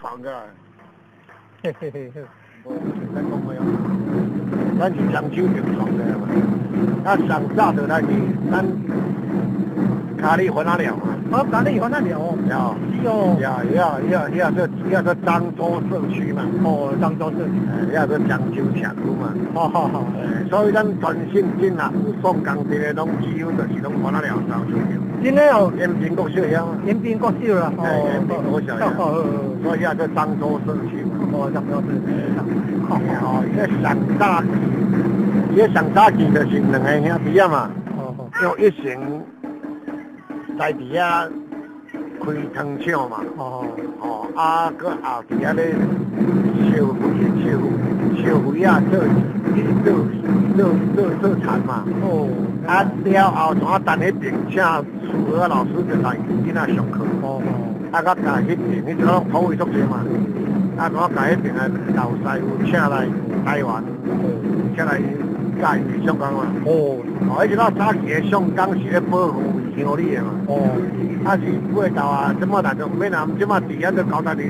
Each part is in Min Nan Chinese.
放過來。嘿嘿嘿嘿。無唔使講話哦，咱是漳州平床的嘛，啊上早就來是咱咖喱番仔寮嘛。哦，咖喱番仔寮哦。有。是哦。呀呀呀呀，這遐做漳州社區嘛。哦，漳州社區。遐做漳州社區嘛。好好好。所以咱全省境啊，有宋江鎮的攏幾乎就是攏番仔寮漳州橋。真的哦。延平國小遐。延平國小啦。哦。延平國小遐。所以遐做漳州社區嘛。哦，漳州社區。哦，伊個上早期，伊個上早期就是兩个兄弟仔嘛。用一成在佇遐開糖廠嘛。哦，啊，閣後佇遐咧燒肥、燒燒肥仔做做做做做田嘛。啊，了後怎啊等彼爿請蘇俄老師就來囡仔上課。啊，佮共彼爿，彼陣攏土匪足濟嘛。啊，怎啊共彼爿的老師傅請來台灣，請來教𪜶上工嘛。哦，彼陣仔早期的上工是咧保護鄉里的嘛。啊是過頭啊，這馬但就毋免啊，這馬治安都交代你。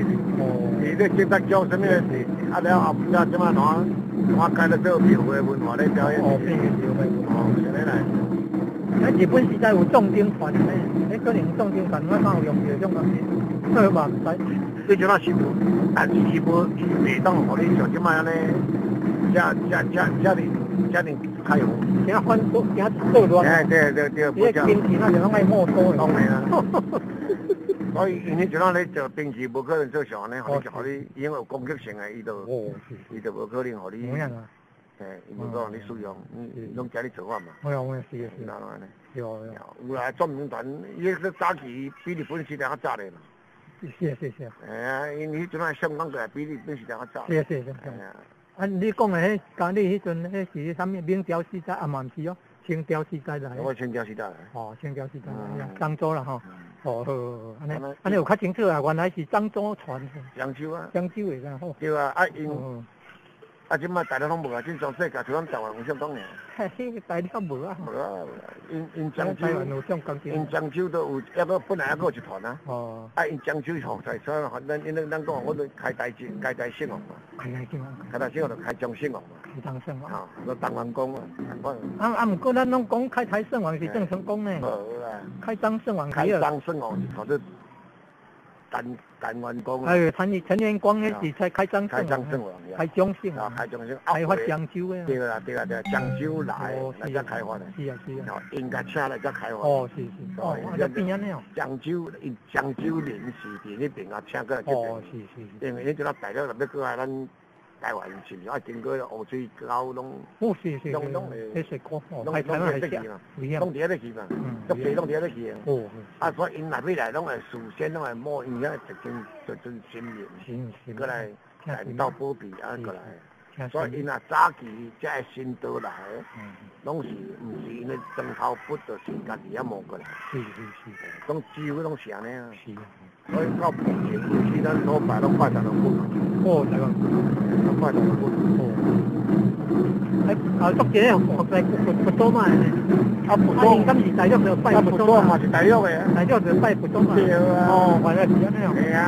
佇咧警察局啥物的，啊了後毋知這馬怎怎改咧做廟會文化咧表演。哦，變廟會文化。哦，是按呢來。啊，日本時代有壯丁團呢，彼可能壯丁團我敢有用著種東西，我嘛毋知。彼陣仔是有，但是伊無伊袂當予你像這馬按呢，遮遮遮遮爾遮爾開放。驚反驚作亂。哎，對對對，伊個兵器那就攏愛沒收的。當然啦。所以𪜶彼陣仔咧做兵器，無可能做像按呢，予你，因為有攻擊性的，伊就無可能予你。嘿，伊無可能你使用，你攏遮爾做法嘛。有影，是是。哪按呢？有有。有啦，壯丁團，伊個早期比日本時代較早咧嘛。是是是。嘿啊，因彼陣仔上工過來比日本時代較早。是是是。啊，你講的彼咖喱彼陣，彼是啥物？明朝時代啊嘛毋是哦，清朝時代來。我清朝時代來。哦，清朝時代來，漳州啦吼。哦，好，好，按呢，按呢有較清楚啊，原來是漳州傳。漳州啊。漳州的啦吼。對啊，啊𪜶，啊這馬大陸攏無啊，這全世界除咱台灣有上講爾。嘿，大陸無啊。無啊，𪜶漳州，𪜶漳州都有，抑閣本來抑閣有一團啊。啊，𪜶漳州吼，在所反正因為咱講，我都開台開台聖王嘛。開台聖王。開台聖王就開張聖王嘛。開張聖王。吼，個東元宮啊。啊啊，毋過咱攏講開台聖王是鄭成功呢。無啦。開張聖王。開張聖王是叫做陳元光。哎，陳陳元光彼是才開張聖王。開張聖王。開張聖。開發漳州的。對啦對啦對，漳州來來遮開發的。是啊是啊。𪜶共請來遮開發。哦，是是。哦，啊，變按呢哦。漳州，𪜶漳州人士佇彼爿啊請過來這爿。哦，是是。因為彼陣仔大陸若欲過來咱台灣是毋是愛經過烏水溝攏？哦，是是。攏攏會。彼水溝，攏攏佇咧去嘛，攏佇遐咧去嘛，足濟攏佇遐咧去。啊，所以𪜶若欲來，攏會事先攏會摸𪜶遐一尊一尊神明，過來來鬥保庇啊過來。所以𪜶若早期這个神道來，攏是毋是𪜶的床頭骨，就是家己遐摸過來。攏幾乎攏是按呢啊。所以到目前為止，咱所拜攏拜十六骨。哦，十六骨。攏拜十六骨。哦。哎，啊，足濟個佛在佛佛祖嘛。啊，佛祖。啊，敢是大陸就拜佛祖嘛是大陸的。大陸就拜佛祖嘛。對啊。哦，原來是按呢哦。對啊。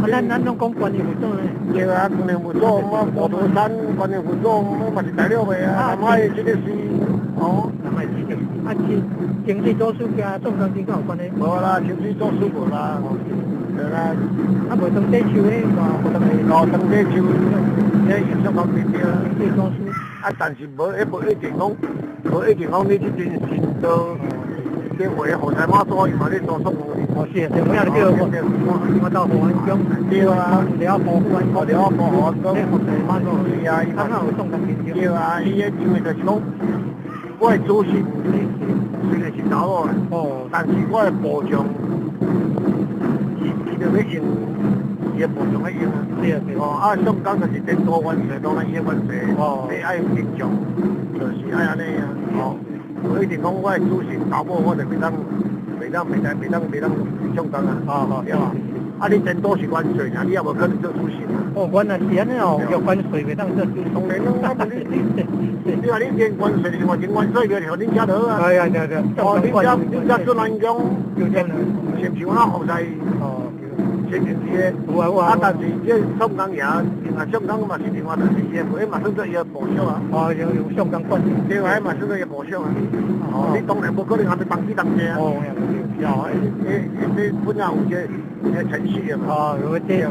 啊，咱攏講觀音佛祖呢。對啊，觀音佛祖，我普陀山觀音佛祖，我嘛是大陸的啊。南海這個是，哦。南海這個，啊，清清水祖師佮宋江陣敢有關係？無啦，清水祖師無啦。對啦。啊，無當地樹彼嘛，無當地。哦，當地樹，彼印象講對對。清水祖師。啊，但是無，彼無一定講，無一定講你這陣神道，你畫予師媽祖，伊嘛咧做宋。哦，是，是，我也叫我我到保安宮。對啊。了保護安宮。了保護安宮。予師媽祖。是啊，伊嘛有宋江陣。對啊，伊彼因為就是講，我的祖先雖然是查某的，但是我的部將，伊就欲用伊的部將咧用啊。哦，啊，宋江就是顛倒元帥，當然伊的元帥，你愛用將，就是愛按呢啊。哦，無一定講我的祖先查某，我就袂當、袂當、袂當、袂當、袂當上當啊。對吧？啊，你顛倒是元帥，爾你也無可能做主神啊。哦，原來是按呢哦，叫元帥袂當做主神。當然咯，啊，你，你話你練元帥，是話練元帥，就予恁遮就好啊。哎呀，對對。哦，恁遮恁遮做南宮，是毋是有那服侍？哦。是签名伫个。有啊有啊。啊，但是這宋江爺，另外宋江嘛是另外，但是伊的彼嘛算做伊的部屬啊。哦，有有宋江管。對啊，彼嘛算做伊的部屬啊。哦，你當然無可能還欲當起當坐啊。哦，哦，彼本來有這個程序的嘛。哦，有個這樣。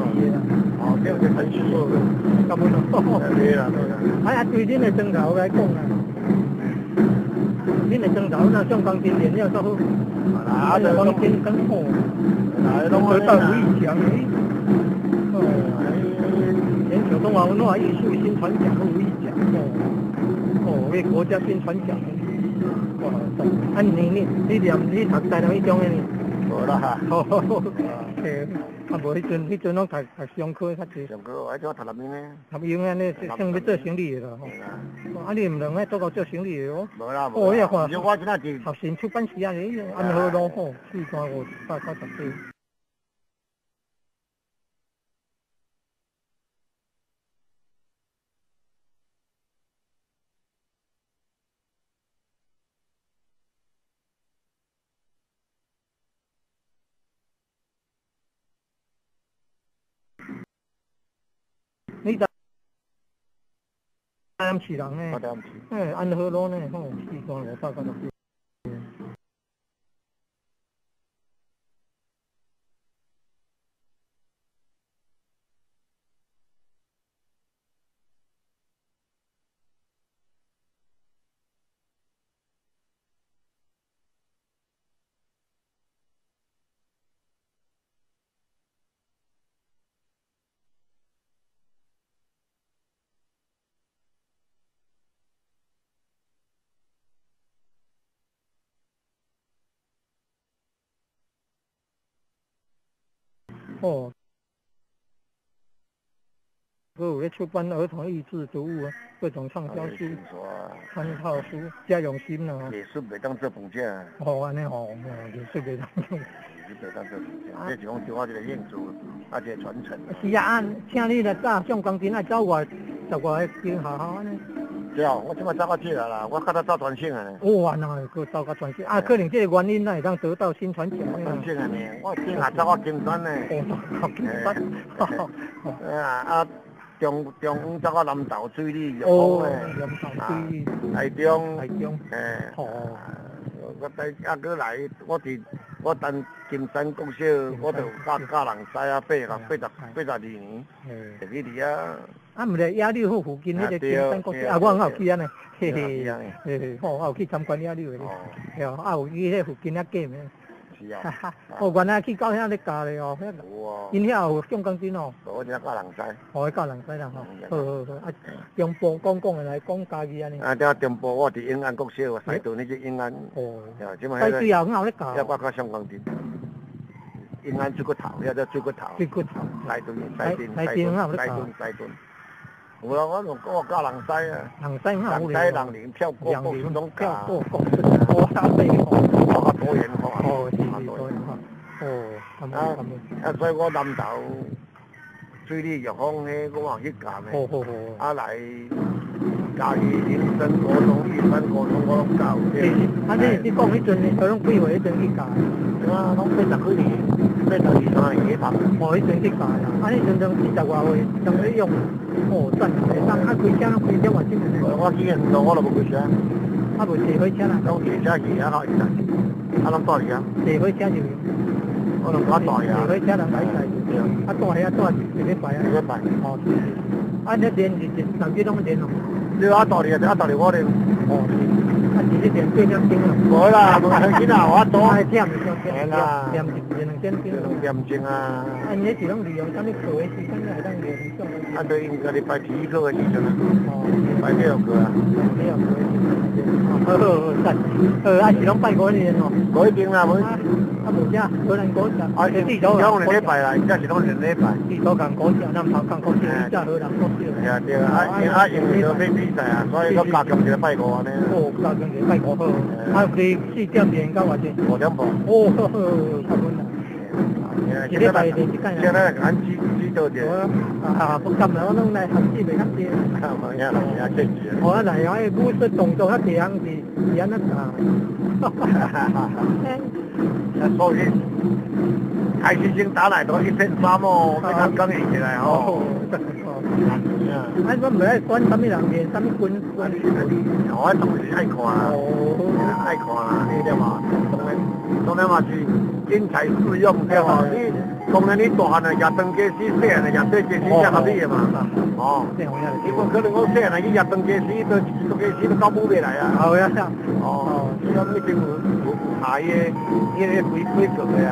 哦，這有這程序。根本咯。對啦對啦。哎呀，對恁的磚頭來講啊，恁的磚頭那宋江真練了煞好。啊，就講真真好。啊，攏得到吳以強。哦，全球中華文化藝術薪傳獎和武藝獎。哦，哦，為國家薪傳獎。哇，啊你念你讀台南一中的呢？無啦。嘿，啊無彼陣攏讀商科較濟。商科，我彼陣讀南英呢。南英安呢，算欲做生理的啦吼。啊，你毋兩個都夠做生理的哦。無啦，哦，你看，我這是學生出版社啊，安和路吼，4594。你台南市人呢？哎，安和路呢？吼，4594。哦，閣有咧出版兒童益智讀物啊，各種暢銷書、參考書，家用心啦。藝術袂當做飯食。哦，按呢吼，藝術袂當做。藝術袂當做飯食，這是講對我這個興趣，啊，這個傳承。是啊，請你來早上工程愛走外十外個間學校按呢。對啊，我這擺走較少啦，我較早走全省啊。哇，那會閣走較全省啊？可能這個原因，咱會當得到薪傳獎。全省啊呢，我頂下走到金山呢。哦，金山。啊啊！中央走到南投水里，哦，南投水里，台中，台中，嘿，哦，我台啊，閣來，我佇我等金山國小，我就教教人知啊，82年，就去佇遐。啊，毋是野柳湖附近彼个金山國小，啊，我有去按呢，嘿嘿，嘿嘿，吼，我有去參觀野柳的，對，啊，有去彼附近遐過咩？是啊，哦，原來去到遐咧教咧哦，有啊，𪜶遐有宋江陣哦。無，我只教人知。哦，教人知啦吼。好好好，啊，中部講講的來講家己按呢。啊，對，中部我佇永安國小，西屯彼只永安。哦。這擺西對後有咧教。遐我較宋江陣。永安水骨頭，遐叫水骨頭。水骨頭。西屯，西屯，西屯，西屯，西屯。有啊，我我教人知啊。人知人知人灵跳過國術攏教。跳過國術，我打對吼。我較多元化。哦，是是多元化。哦，啊啊！所以我南投水利玉峰彼，我嘛有去教呢。好好好。啊來嘉義林森國中、玉山國中，我攏教。是是，啊你你講彼陣，都攏幾歲彼陣去教？對啊，攏80幾年、82、3年去讀。哦，彼陣去教啦，啊，彼陣當40外歲，當咧用，哦，讚，會當啊開車攏開車偌久？我去遠路我都無開車。啊，無坐火車啦。攏坐車去啊，到伊站，啊，攏住佇遐。坐火車就。我攏較大呀。坐火車人來載。啊，住遐住一禮拜啊。一禮拜。哦，是是。啊，你練是逐日攏練哦。對啊，大練，啊大練我練。哦，是。啊，是咧練幾點鐘啊？無啦，無啦，囡仔我多。啊，忝是傷忝。啦。練一兩點鐘。兩點鐘啊。啊，你是攏利用啥物課的時間來當練上？啊，對，因家己排體育課的時陣啊。哦。排體育課啊。體育課的時陣。好好好，讚。好，啊是攏拜五練哦。無一定啦，無。啊，無遮荷蘭古蹟。啊，是攏兩禮拜啦，而家是攏兩禮拜。至少共古蹟，南頭共古蹟，以前荷蘭古蹟。係啊，對啊，啊因為要比賽啊，所以閣加強一個拜五按呢。哦，加強一個拜五好。啊，有佇4點練到偌濟？5點半。哦，好好，較穩啦。一禮拜練一擺。現在咱指導者。啊，不敢啦，我攏來學習袂較濟。無影啦，無影客氣。我來，我武術動作較濟項是按怎教？哈哈哈！所以。開始先打來都一片沙漠，欲通感應起來吼。啊，我毋愛管啥物人練，啥物軍軍。我當然愛看啦，愛看啦，你對嘛？當然，當然嘛是因材施用對無？你當然你大漢就舉長家私，細漢就舉細家私，才合理的嘛。哦，你無可能講細漢去舉長家私，都長家私都搞不袂來啊。好呀。哦，所以講一定有下伊個伊個規規矩的啊。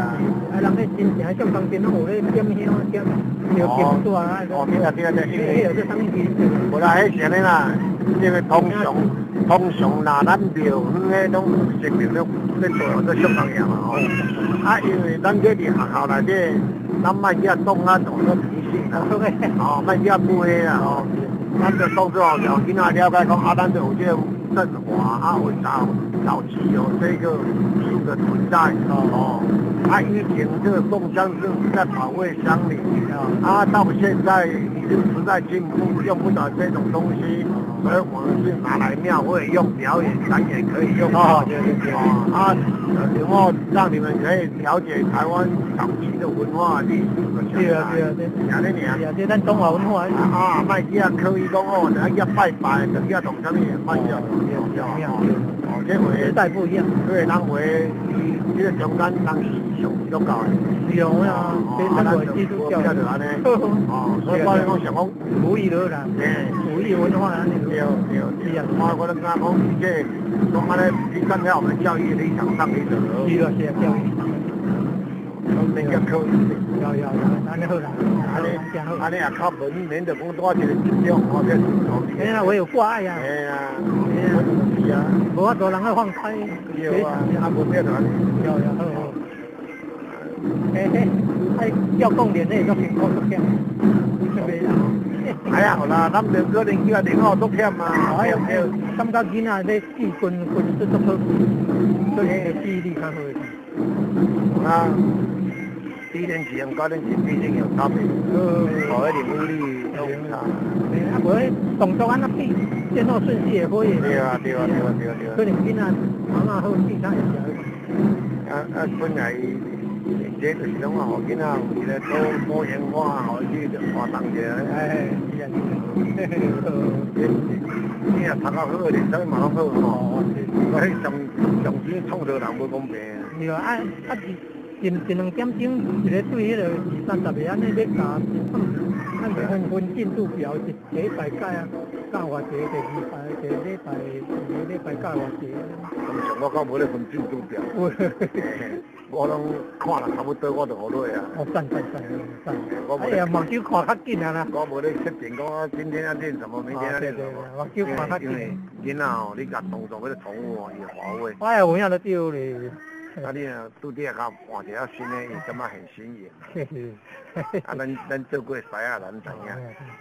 啊，人咧真正上當真攏有咧點香點燒金紙啊。哦，對啊對啊對，因為迄個啥物儀式？無啦，彼是按呢啦，因為通常若咱廟園彼攏有神明咧咧做做上工業嘛吼。啊，因為咱這佇學校內底，咱莫去遐當啊當做迷信啦，哦，莫去遐抹黑啦吼。咱就當做讓囡仔了解講啊，咱就有這個陣法啊，有早早期有這個術的存在哦。啊，以前這個供香是在保衛鄉里，啊，到現在已經時代進步，用不着這種東西，所以我們是拿來廟會用表演，咱也可以用。哦，對對對。啊，然後讓你們可以了解台灣早期的文化歷史的。對啊對啊對。按呢爾。對啊，這咱中華文化。啊，莫去遐刻意講哦，你去拜拜，就去遐動啥物，莫去遐。哦，這回時代不一樣。對，人話這個中間人是上基督教的。是啊，這咱個基督教。哦，所以我講想講，無意了啦，無意文化按呢。對對對，我咧感覺講，這講按呢，你站在我們教育立場上去做。是啊是啊，教育。免遐刻意。有有有，按呢好啦。按呢按呢也較無免得講多一個集中吼，這哎呀，我有掛礙啊。哎呀，是啊。無法度人愛放開。對啊，啊無變就按呢。有有好好。嘿嘿，愛教講練的足辛苦足忝。哎呀，好啦，咱兩個人去啊練好足忝啊。哎呀，感覺囡仔咧記軍軍術足好，所以記憶力較好。啊，低年級和高年級畢竟有差別。哦，一點努力都有差。啊，無動作按怎比，先後順序也可以。對啊，對啊，對啊，對啊，對啊。可能囡仔媽媽好記他會曉。啊啊，本來這就是攏啊，予囡仔有一個多多元化，予去活動者。哎，是啊，你若讀較好，練啥物嘛攏好吼。所以上上錢創造人無公平。對啊，啊一一兩點鐘，一個對彼個二三十个按呢欲教，咱就分分進度表，一禮拜教啊，教偌濟，第二拜，第二禮拜，第二禮拜教偌濟。通常我較無咧分進度表。我攏看啦，差不多我就予落啊。哦，讚讚讚讚！哎呀，目睭看較緊啊啦。我無咧設定講今天要練什麼，明天要練什麼。目睭看較緊。因為囡仔吼，你共動作欲重複哦，伊會發威。哎呀，有影就對咧。啊，你若拄拄仔較換一下新的，伊感覺很新穎。啊，咱做過師仔，咱知影。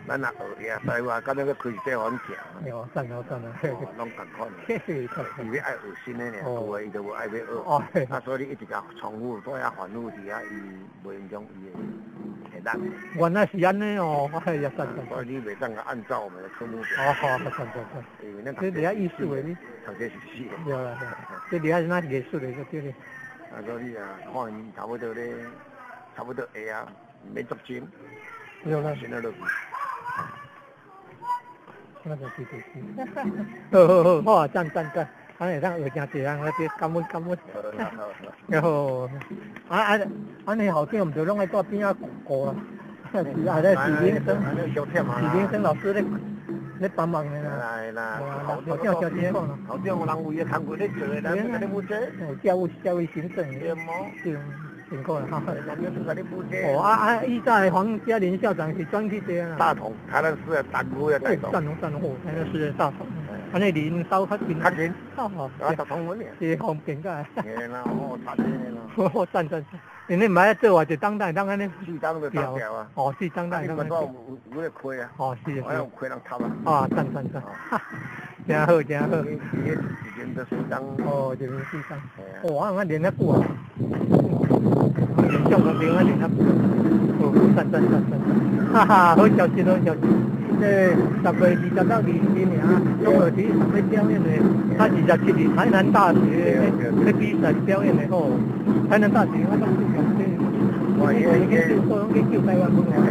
咱若學遐師傅，敢若欲開一塊環行。哦，讚好讚啊！攏仝款。伊欲愛學新的爾，舊的伊就無愛欲學。啊，所以你一直共重複，都遐反覆佇遐，伊袂影響伊的體力。原來是按呢哦，哎呀，讚讚。所以你袂當按照我們的科目表。哦，好，讚讚讚。因為咱這佇遐藝術的你。讀這是死的。對啦，這佇遐是哪藝術的，對咧。啊，所以你啊，看𪜶差不多咧，差不多會啊，免足深。對啦。先落去。那就是就是。好好好，好啊，讚讚讚，按呢會當學誠濟人，我這感恩感恩。然後，啊啊，按呢校長毋就攏愛蹛邊仔顧啦。是啊，咧是林生，是林生老師咧咧幫忙的啦。來啦，校長小辛苦啦。校長人為的工課咧做的，咱共你負責。教育行政。對無？對，辛苦啦。哦啊啊！以前黃嘉林校長是轉去這啦。大同，台南市的大區的大同。贊同贊同，台南市的大同。按呢離𪜶兜較近。較近。哦。啊，大同穩是方便個。嘿啦，哦，差這啦。哦，贊贊贊！因為毋愛做偌濟當當當按呢。四當就搭掉啊。哦，四當當。你管我有有個虧啊。哦，是。我有虧人插啊。啊，贊贊贊！真好真好。伊一年就四當。哦，一年四當。哦，啊，我練遐久啊。練上個練啊練遐久。哦，贊贊贊贊！哈哈，好消息好消息。這10月20到21爾，中和體育場欲表演的，他27日台南大學咧比賽表演的吼，台南大學我攏是講這。哇，去救，去救台灣文化。